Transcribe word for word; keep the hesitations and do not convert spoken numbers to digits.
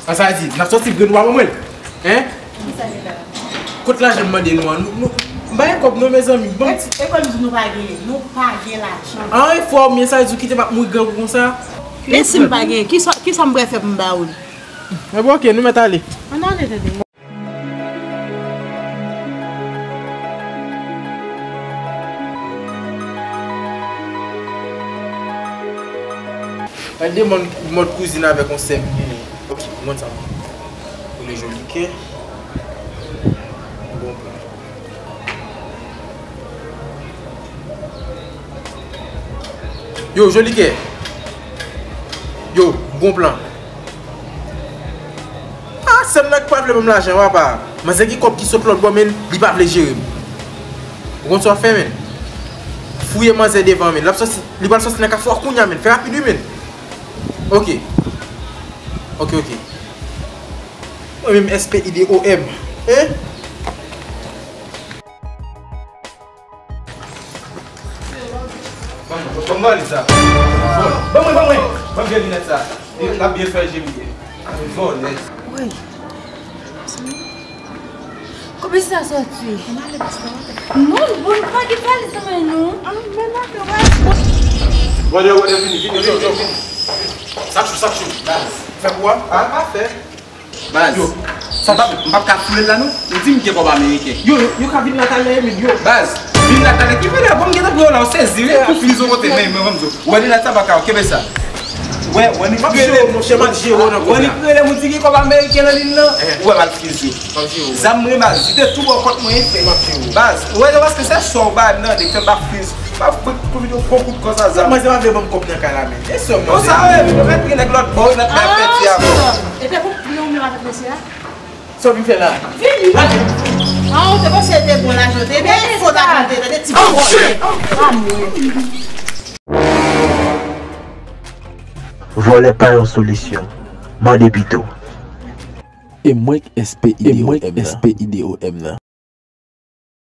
An sa di, n ap sòti vre nou pa ban mwen l? Hein? Ki sa ki la? Kot lajan m mande nou an? Nou, nou, m pa gen kòb non, mezanmi. Bon. E, e kòm di nou pa gen, nou pa gen lajan. An, e fò, men sa di w kite m ap mouri grangou konsa? E si m pa gen, ki sa, ki sa m pral fè pou m ba ou l? Enben, oke, nou mèt ale. Ann ale, tande. Gade mòd, mòd kouzin avèk yon sè m genyen. Ok, mwen sa. Pou le joli kè. Bon plan. Yo, joli kè. Yo, bon plan. Ah, sè m nan ki pa vle ban m lajan, papa. Manzè gen kòb ki sot lòt bò, men li pa vle jere m. Ou konn sa w ap fè, men? Fouye manzè devan, men. L ap sòti, li pral sòti nan kafou a kounya, men. Fè rapid, wi, men. Ok. Ok, ok. Mwen menm S P I D O M. Hein? Ban m, ban m valiz sa. Ban mwen, ban mwen. Ban m vye linèt sa. L ap byen fè je m ye. Vòlè. Wi. Kote sa soti? Non, bon, pa gen valiz nan men nou. Vòlè, vòlè, vini, vini, vini, vini. Sak chou, sak chou. Fè kou a? A, pa fè. Baz, yo, sa m p ap, m p ap ka foule l la non. Ou di m gen kòb ameriken. Yo, yo, yo ka vin la talè, men yo. Baz, vin la talè ki vin la, bon, m gentan pran yo la, ou sezi, wi, pou flizo kote, men, men, ban m di w. Wè, li la tabaka, kenbe sa. Wè, wè, ni krele, monchè, m ap jere w nan kòb la. Wè, ni krele, m di gen kòb ameriken nan liy nan. Ou wè, m al flizo. Zam mwen, baz, li te tou bò kont mwen, frè. Baz, ou wè, se paske se sè w ba nan, de fè m pa flizo. Pa fè kou vin yon gwo kout konsa, zam. Manzè pa vle ban m kòb nan kay la, men. E sè w, manzè. Konsa, wi, nou mèt gen nèg lòt bò, wi, nan fè pèdi a. E te pou pran ou menm avèk mesye a? Sa w vin fè la? Vini. Ah, ou te panse te bon lajan, te byen fo lajan, te, te ti bon. Ah, mwen. Vòlè pa yon solisyon. Mande pito. E mwen k S P I D O M nan.